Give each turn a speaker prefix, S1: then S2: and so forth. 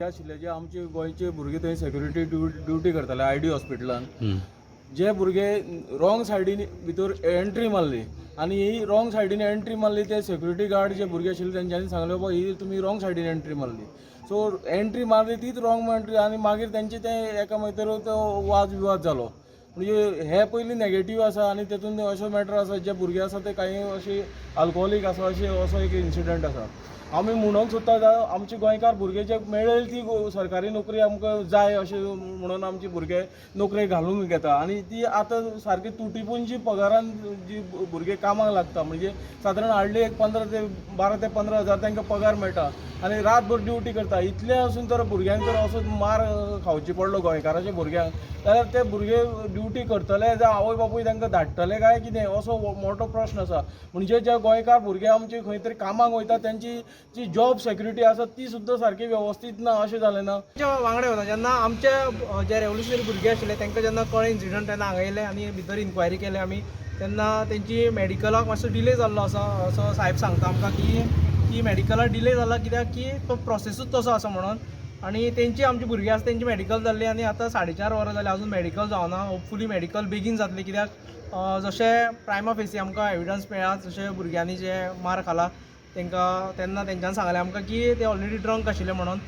S1: आशिल्ले जे आमचे गोंयचे भुरगे थंय सेक्युरिटी ड्युटी करताले I D हॉस्पिटलान, जे भुरगे रॉंग सायडीन भितर एंट्री मारली आनी ही रॉंग सायडीन एंट्री मारली, ते सेक्युरिटी गार्ड जे भुरगे आशिल्ले तेंच्यांनी सांगले, बाबा ही तुमी रॉंग सायडीन एंट्री मारली. सो एंट्री मारली तीच रॉंग एंट्री आनी मागीर तेंचे ते एका भितर तो वाद विवाद जालो. म्हणजे हे पयलीं नेगेटीव आसा आनी तेतून अशो मॅटर आसा, जे भुरगे आसा ते कांय अशे अल्कोहोलीक आसा, अशे असो एक इन्सिडंट आसा. आमी म्हणूंक सोदता, आमचे गोंयकार भुरगे जे मेळेल ती सरकारी नोकरी आमकां जाय अशें म्हणून आमचे भुरगे नोकरेक घालून घेता आनी ती आतां सारकी तुटीपुंजी पगारान जी भुरगे कामाक लागता, म्हणजे सादारण हाडली एक 15 ते 12 ते 15 हजार तांकां पगार मेळटा आनी रातभर ड्युटी करता. इतलें आसून तर भुरग्यांक जर असो मार खावची पडलो गोंयकाराच्या भुरग्यांक, जाल्यार ते भुरगे ड्युटी करतले जावं आवय बापूय तांकां धाडटले काय कितें, असो मोठो प्रश्न आसा. म्हणजे जे गोंयकार भुरगे आमचे खंय तरी कामाक वयता, तेंची जी जॉब सेक्युरिटी आसा ती सुद्दां सारकी वेवस्थीत ना अशें जालें ना.
S2: आमच्या वांगडा वता जेन्ना आमचे जे रेवोल्युशनरी भुरगे आशिल्ले, तांकां जेन्ना कळ्ळें इन्सिडंट, तेन्ना हांगा येयले आनी भितर इन्क्वायरी केली आमी. तेन्ना तेंची मेडिकलाक मातसो डिले जाल्लो आसा असो साहेब सांगता आमकां की की मेडिकलाक डिले जाला कित्याक की तो प्रोसेसूच तसो आसा म्हणून. आनी तेंची आमची भुरगीं आसा तेंची मेडिकल जाल्ली आनी आतां 4.5 वरां जालीं, अजून मेडिकल जावना. होपफुली मेडिकल बेगीन जातलें, कित्याक जशें प्रायमा फेसी आमकां एविडन्स मेळ्ळा, जशें भुरग्यांनी जे मार खाला तांकां, तेन्ना तेंच्यान सांगलें आमकां की ते ऑलरेडी ड्रंक आशिल्ले म्हणून.